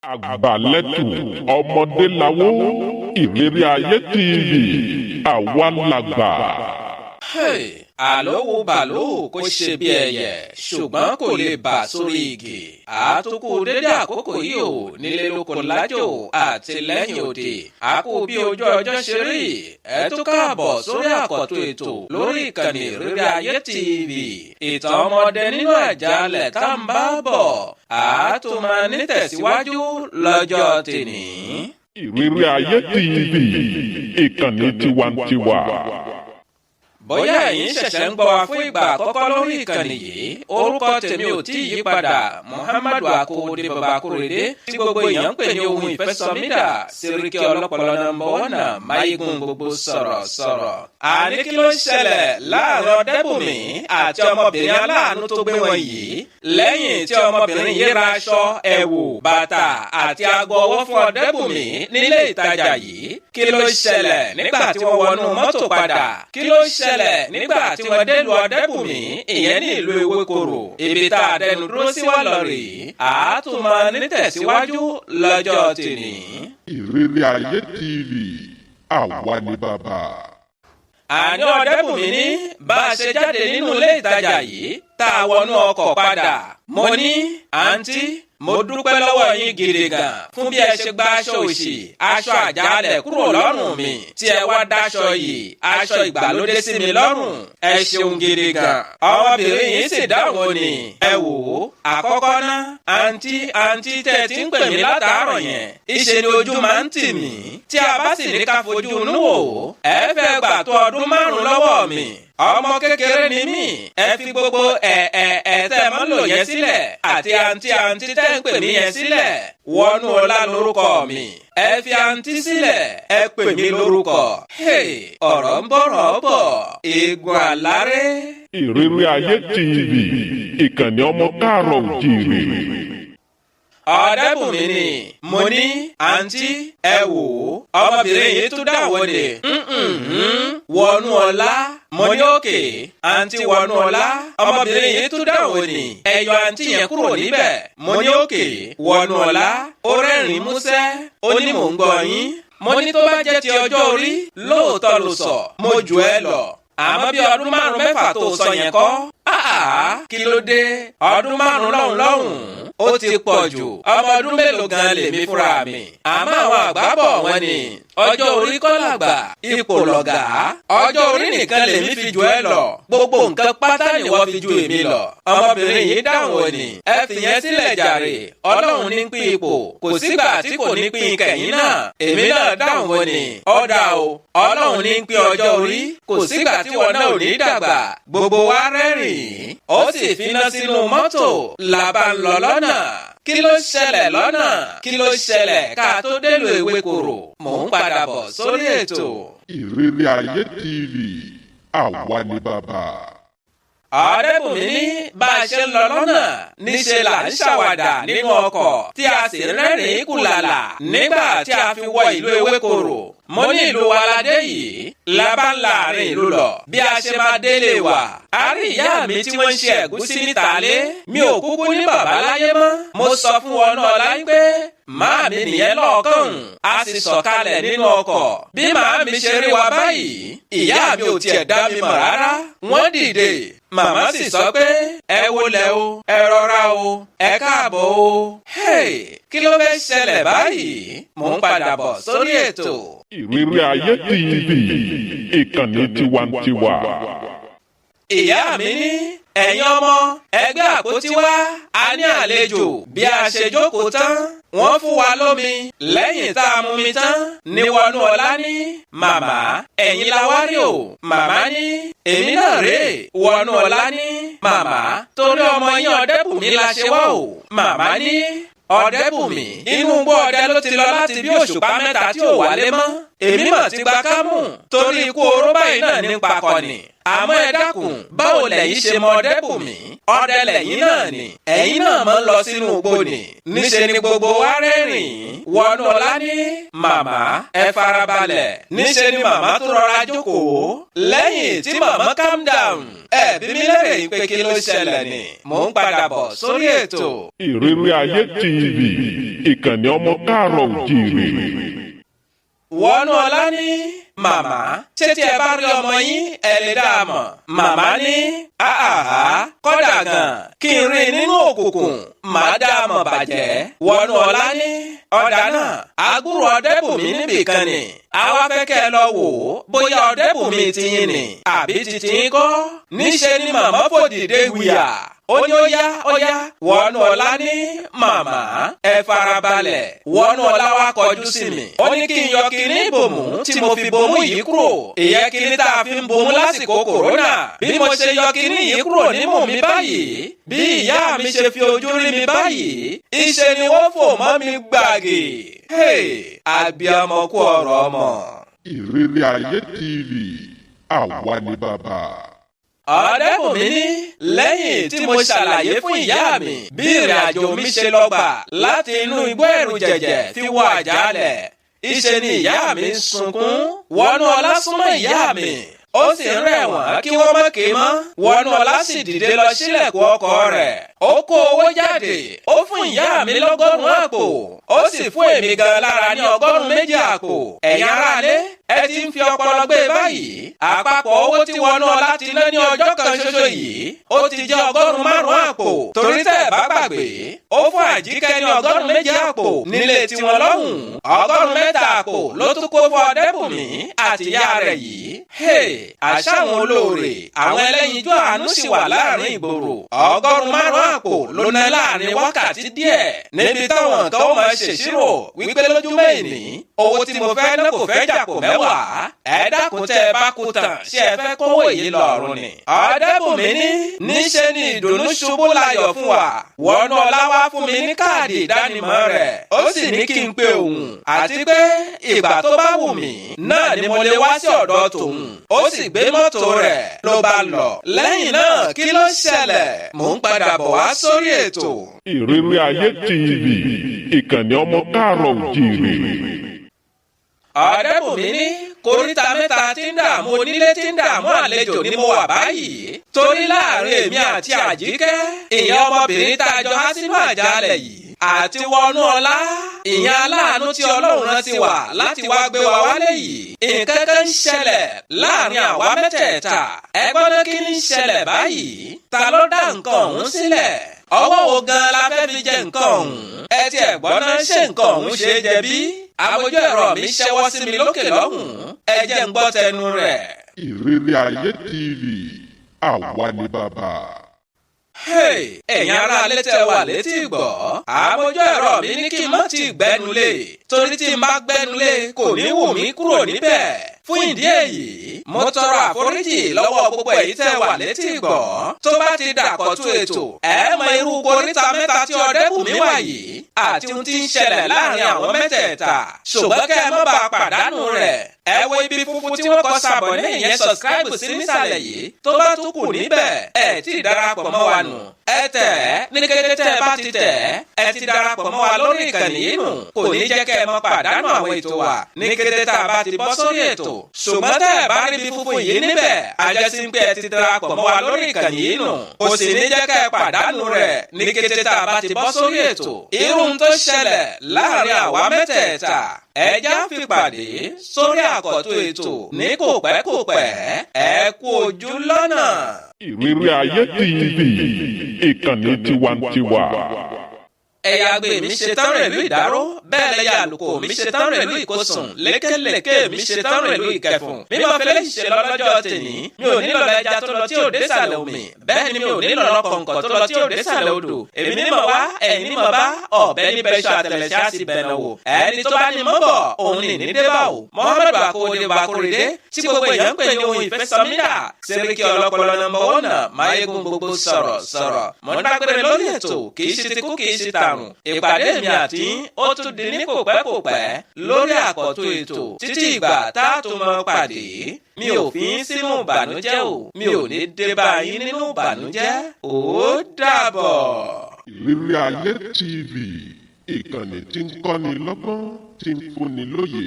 Àgbàlẹ́tù ọmọdé lawó, Ìrírí Ayé TV, àwa làgbà. Hey, àlọ́ wo bàló kó ṣe bí ẹyẹ, ṣùgbọ́n kò lè bà sórí igi. Àtúkù dédé àkókò yìí ò nílé lóko lájò àti lẹ́yìn òde. Àkó bí ojú ọjọ́ ṣe rí. Ẹ tún káàbọ̀ sórí àkọ́tún ètò lórí ìkànnì Ìrírí Ayé TV. Ìtàn ọmọdé nínú àjálẹ̀ tá ń bá bọ̀. Àtúmọ̀ nítẹ̀síwájú lọ́jọ́ tèní. Ìrírí Ayé TV, ìkànnì tiwantiwa. Bóyá ẹ̀yin ṣẹ̀ṣẹ̀ ń gbọ́ wa fún ìgbà àkọ́kọ́ lórí ìkànnì yìí, orúkọ tèmi ò tí ì yí padà, Muhammadu Akowode Baba Akorede, tí gbogbo èèyàn ń pè ní ohun ìfẹ́sọmídà, Sẹ́ríkì ọlọ́pọlọ number one, máyégún gbogbo sọ̀rọ̀ sọ̀rọ̀. Àní kí ló ń ṣẹlẹ̀ láàrin Ọ̀dẹ́bùnmi àti ọmọbìnrin aláàánú tó gbé wọn yìí? Lẹ́yìn tí ọmọbìnrin yìí ra aṣọ, ẹ̀wù, bàtà àti aago ọwọ́ fún Ọ̀dẹ́bùnmi nílé ìtajà yìí, kí ló ṣẹlẹ̀ nígbà tí wọ́n wọnú mọ́tò padà? Kí ló ṣẹlẹ̀ nígbà tí wọ́n délùú Ọ̀dẹ́bùnmi, ìyẹn ní ìlú Ewékorò? Ibi tá a dẹnu dúró sí wà lọ rèé, àátúmọ̀ nítẹ̀síwájú lọ́jọ́ tèní. Ìrírí Ayé TV, àwa ni bàbá. Àní Ọ̀dẹ́bùnmi ní bá a ṣe jáde nínú ilé ìtajà yìí tá a wọnú ọkọ̀ padà, mo ní, "Àǹtí, mo dúpẹ́ lọ́wọ́ yín gidi gan fún bí ẹ ṣe gba aṣọ òṣì, aṣọ àjálẹ̀ kúrò lọ́rùn mi, tí ẹ wá dáṣọ yìí, aṣọ ìgbàlódé sí mi lọ́rùn. Ẹ ṣeun gidi gan." Ọmọbìnrin yìí sì dáhùn, ó ní, "Ẹ wò ó, àkọ́kọ́ ná, àǹtí, àǹtí tẹ́ ẹ ti ń pè mí látàárọ̀ yẹn, ìṣe ni ojú máa ń tì mí. Tí a bá sì ní ká fojú inú wò ó, ẹ fẹ́ gbà tó ọdún 5 lọ́wọ́ mi. Ọmọ kékeré ni mí. Ẹ fi gbogbo ẹ ẹ ẹ tẹ́ ẹ máa ń lò yẹn sílẹ̀ àti àǹtí, àǹtí tẹ́ ń pè mí yẹn sílẹ̀. Wọnú Ọlá lórúkọ mi. Ẹ fi àǹtí sílẹ̀, ẹ pè mí lórúkọ." Hey, ọ̀rọ̀ ń bọ̀rọ̀ bọ̀, eegun àláré. Ìrírí Ayé TV, ìkànnì ọmọ káàárọ̀ òjìrì. Ọ̀dẹ́bùnmi ni, mo ní, "Àǹtí, ẹ wò ó." Ọmọbìnrin yìí tún dáwọ́ de, "Wọnú Ọlá." Mo ní, "Okay, àǹtí Wọnú Ọlá." Ọmọbìnrin yìí tún dáwọ́ ni, "Ẹ yọ àǹtí yẹn kúrò níbẹ̀." Mo ní, "Okay, Wọnú Ọlá." Ó rẹ́rìn-ín músẹ́, ó ní, "Mò ń gbọ́ yín." Mo ní, "Tó bá jẹ́ ti ọjọ́ orí, lóòótọ́ ló sọ, mo jù ẹ́ lọ, àmọ́ bí ọdún 5 mẹ́fà tó sọ yẹn kọ́. Áà, kí ló dé? Ọdún 5 lọ́hùn lọ́hùn ó ti pọ̀ jù. Ọmọ ọdún mélòó gan lèmi fúnra mi? Àmọ́ àwọn àgbà bọ̀, wọ́n ní ọjọ́ orí kọ́ làgbà, ipò lọ̀gá. Ọjọ́ orí nìkan lèmi fi jù ẹ́ lọ, gbogbo nǹkan pátá ni wọ́n fi ju èmi lọ." Ọmọbìnrin yìí dáhùn, ó ní, "Ẹ fìyẹn sílẹ̀ jàre. Ọlọ́run ní pín ipò, kò sígbà tí kò ní pín kẹ̀yìn náà." Èmi náà dáhùn, ó ní, "Ọ̀dà o, Ọlọ́run ní pín ọjọ́ orí, kò sígbà tí wọn náà ò ní dàgbà." Gbogbo wa rẹ́rìn-ín, ó sì finá sínú mọ́tò, la bá ń lọ lọ́nà. Kí ló ṣẹlẹ̀ lọ́nà? Kí ló ṣẹlẹ̀ ká tó délùú Ewékorò? Mò ń padà bọ̀ sórí ètò. Ìrírí Ayé TV, àwa ni bàbá. Ọ̀dẹ́bùnmi ní bá a ṣe ń lọ lọ́nà, níṣẹ́ là ń ṣàwàdà nínú ọkọ̀, tí a sì rẹ́rìn-ín kùlàlà nígbà tí a fi wọ ìlú Ewékorò. Mo ní ìlú wa ládé yìí, la bá ń láàrin ìlú lọ. Bí a ṣe máa délé wa, a rí ìyá mi tí wọ́n ń ṣe ẹ̀gúsí níta lé. Mi ò kúkú ní bàbá láyé mọ́. Mo sọ fún wọn náà láyé pé màámi nìyẹn lọ́ọ̀kan. A sì sọ̀kalẹ̀ nínú ọkọ̀. Bí màámi ṣe rí wa báyìí, ìyá mi ò tiẹ̀ dá mi mọ̀ rárá. Wọ́n dìde, màmá sì sọ pé, "Ẹ wọlé o, ẹ rọra o, ẹ káàbọ̀ o." Hey, kí ló fẹ́ ṣẹlẹ̀ báyìí? Mò ń padà bọ̀ sórí ètò. Ìrírí Ayé TV, ìkànnì tiwantiwa. Ìyá mi ní, "Ẹ̀yin ọmọ, ẹgbẹ́ àpótí wá, a ní àlejò." Bí a ṣe jókòó tán, wọ́n fún wa lómi. Lẹ́yìn tá a mú mi tán ní Wọnú Ọlá ní, "Màmá, ẹ̀yin la wá rí o." Màmá ní, "Èmi náà rèé." Wọnú Ọlá ní, "Màmá, torí ọmọ yín Ọ̀dẹ́bùnmi la ṣe wá o." Màmá ní, "Ọ̀dẹ́bùnmi, inú igbó ọdẹ ló ti lọ láti bí òṣùpá 3 tí ò wálé mọ́. Èmi mà ti gba kámú, torí ikú oró báyìí náà ní pakọ̀nì." Àmọ́ ẹ dákun, báwo lẹ̀yin ṣe mọ Ọdẹ́bùnmi? Ọdẹ lẹ̀yin náà ni, ẹ̀yin náà máa ń lọ sínú igbó ni. Níṣe ni gbogbo wa rẹ́rìn-ín. Wọnú ọlá ní màmá ẹ farabalẹ̀. Níṣe ni màmá tó rọra jókòó. Lẹ́yìn tí màmá calm down, ẹ bí mi lérè pé kí ló ṣẹlẹ̀ ni. Mò ń padà bọ̀ sórí ètò. Ìrírí Ayé TV, ìkànnì ọmọ káàárọ̀ òjíire. Wọnú ọlá ní màmá, ṣé tí ẹ bá rí ọmọ yín ẹ lè dá a mọ̀? Màmá ní àhàhà, kọ́dà gan kí n rí i nínú òkùnkùn màá dá a mọ̀ bàjẹ́. Wọnú ọlá ní ọ̀dà náà, àgùrò Ọdẹ́bùnmi níbìkan ni, àwa fẹ́ kẹ́ ẹ lọ wò ó bóyá Ọdẹ́bùnmi tiyín ni àbí tiyín kọ́. Níṣe ni màmá fòdìdé wíyà, ó ní ó yá ó yá. Wọnú ọlá ní màmá ẹ farabalẹ̀. Wọnú ọlá wa kọjú sí mi, ó ní kí n yọ kíní ìbòmú tí mo fi bomú yìí kúrò, ìyẹn kíní tá a fi ń bomú lásìkò kòrónà. Bí mo ṣe yọ kíní yìí kúrò nímú mi báyìí, bí ìyá mi ṣe fi ojú rí mi báyìí, ìṣe ni wọ́n fò mọ́ mi gbàgì. Àbíamọ kú ọ̀rọ̀ ọmọ. Ìrírí Ayé TV, àwa ni bàbá. Ọ̀rẹ́bùnmi ní lẹ́yìn tí mo ṣàlàyé fún ìyá mi bí ìrìn àjò mi ṣe lọ gbà láti inú igbó ẹ̀rù jẹ̀jẹ̀ fi wọ àjálẹ̀, ìṣe ni ìyá mi ń sunkún. Wọnú ọlá súnmọ́ ìyá mi, ó sì ń rẹ̀ wọ́n kí wọ́n má ké mọ́. Wọnú ọlá sì dìde lọ sílẹ̀kùn ọkọ̀ rẹ̀, ó kó owó jáde, ó fún ìyá mi 100 àpò, ó sì fún èmi gan lára ní 82 àpò. Ẹ̀yin aráalé, ẹ ti ń fi ọpọlọ gbé báyìí. Àpapọ̀ owó tí wọnú ọlá ti ná ní ọjọ́ kan ṣoṣo yìí, ó ti jẹ́ 95 àpò. Torí tẹ́ ẹ̀ bá gbàgbé, ó fún Àjíkẹ́ ní 82 àpò nílé tiwọn lọ́hùn-ún, 93 àpò ló tún kó fún Ọdẹ́bùnmi àtìyá rẹ̀ yìí. Àṣà àwọn olóore, àwọn ẹlẹ́yinjú àánú sì wà láàrin ìgboro. 95 àpò ló ná láàrin wákàtí díẹ̀, níbi táwọn nǹkan ó máa ṣèṣirò wípé lójúmọ́ ìní owó tí mo fẹ́ ná kò fẹ́ jàpò 10. Ẹ dákun, tẹ́ ẹ bá kú tán, ṣé ẹ fẹ́ kówó yìí lọ́rùn ni? Ọdẹ́bùnmi ní níṣe ni ìdùnnú ṣubú láyọ̀ fún wa. Wọnú ọlá wá fún mi ní káàdì ìdánimọ̀ rẹ̀, ó sì ní kí n pe òun, àti pé ìgbà tó bá wù mí náà ni mo lè wá sí ọ̀dọ̀ tòun. Ó sì gbé mọ́tò rẹ̀ ló bá lọ. Lẹ́yìn náà kí ló ṣẹlẹ̀? Mò ń padà bọ̀ wá sórí ètò. Ìrírí Ayé TV, ìkànnì ọmọ káàárọ̀ òjíire. Ọ̀rẹ́bùnmi ní koríta mẹ́ta tí ń dààmú onílé tí ń dààmú àlejò ni mo wà báyìí. Torí láàrin èmi àti Àjíkẹ́, ìyẹn ọmọbìnrin tá a jọ há sínú àjálẹ̀ yìí, àti wọnú ọlá, ìyẹn aláàánú tí Ọlọ́run rán sí wa láti wá gbé wa wálé yìí, nǹkan kan ń ṣẹlẹ̀ láàrin àwa mẹ́tẹ̀ẹ̀ta. Ẹ gbọ́n náà, kí ni ń ṣẹlẹ̀ báyìí? Ta ló dá nǹkan ọ̀hún sílẹ̀? Ọwọ́ wo gan la fẹ́ fi jẹ nǹkan ọ̀hún? Ẹ tiẹ̀ gbọ́n náà, ṣé nǹkan ọ̀hún ṣe é jẹ bí? Àbójú ẹ̀rọ mi ṣẹ́wọ́ sí mi lókè lọ́hùn-ún, ẹ jẹ́ ń gbọ́ tẹnu rẹ̀. Ìrírí Ayé TV, àwa ni bàbá. Ẹ̀yin ará alẹ́ tẹ́ wà létí ìgbọ́, àmójú ẹ̀rọ mi ní kí n má ti gbẹ́nu lé, torí tí n bá gbẹ́nu lé kò ní wù mí kúrò níbẹ̀. Fún ìdí èyí, mo tọrọ àforíjì lọ́wọ́ gbogbo èyí tẹ́ wà létí ìgbọ́. Tó bá ti dàkọ̀tún ètò, ẹ mọ irú koríta mẹ́ta tí Ọdẹ́bùnmi wà yìí àti ohun tí ń ṣẹlẹ̀ láàrin àwọn mẹ́tẹ̀ẹ̀ta. Ṣùgbọ́n kẹ́ ẹ má bàa pàdánù rẹ̀, ẹ wo ibi funfun tí wọ́n kọ sàbọ̀ ní ìyẹn subscribe sí nísàlẹ̀ yìí. Tó bá tún kù níbẹ̀, ẹ tí ì darapọ̀ mọ́ wa nù. Ẹ tẹ̀ ẹ́ ní kété tẹ́ ẹ bá ti tẹ̀ ẹ́, ẹ ti darapọ̀ mọ́ wa lórí ìkànnì yìí nù. Kò ní jẹ́ kẹ́ ẹ mọ́ pàdánù àwọn ètò wa ní kété tá a bá ti bọ́ sórí ètò. Ṣùgbọ́n tẹ́ ẹ bá rí ibi funfun yìí níbẹ̀, àjẹsí pé ẹ ti darapọ̀ mọ́ wa lórí ìkànnì yìí nù. Kò sì ní jẹ́ kẹ́ ẹ pàdánù rẹ̀ ní kété tá a bá ti bọ́ sórí ètò. Irú tó ṣẹlẹ̀ láàrin àwa mẹ́tẹ̀ẹ̀ta, ẹja fi pàdé sórí àkọ́tún ètò ní kò pẹ́ kò pẹ́. Ẹ kú ojú lọ́nà. Ìrírí Ayé TV, ìkànnì tiwantiwa. Ẹ̀yà àgbè mi ṣe tán rẹ̀lú ìdáró, bẹ́ẹ̀ lẹ́yà àlùkò mi ṣe tán rẹ̀lú ìkosùn, lékèlékè mi ṣe tán rẹ̀lú ìkẹfùn. Mímọ fẹlẹ́ ṣiṣẹ́ lọ́lọ́jọ́ tèní, mi ò nílò ẹja tó lọ tí ò dé sàlẹ̀ omi, bẹ́ẹ̀ ni mi ò nílò ọkọ̀ǹkọ̀ tó lọ tí ò dé sàlẹ̀ odò. Èmi ní mọ̀ wá, ẹ̀yin ní mọ̀ bá, ọ̀bẹ níbẹ̀ ṣọ àtẹlẹsẹ̀ á sì bẹ̀nà wò. Ẹni tó bá ní mọ́ bọ̀, òun ní ní débà o. Muhammadu Akóredé Bakóredé tí gbogbo èèyàn ń pè ní ohun ìfẹ́sọmídà, Sẹ́ríkì ọlọ́pọlọ nọ́mbà 1, máyégún gbogbo sọ̀rọ̀ sọ̀rọ̀. Mọ̀ ń dágbére lórí ètò, kì í ṣe ti kú, kì í ṣe tàrùn. àrùn. Ìpàdé mi àti ó tún di ní kòpẹ́kòpẹ́ lórí àkọ́tún ètò títí ìgbà tá a tún mọ pàdé. Mi ò fi yín sínú ìbànújẹ́ o, mi ò ní dé bá yín nínú ìbànújẹ́. Ó dàbọ̀. Ìrírí Ayé TV, ìkànnì tí ń kọ́ni lọ́gbọ́n, tí ń fúnni lóye.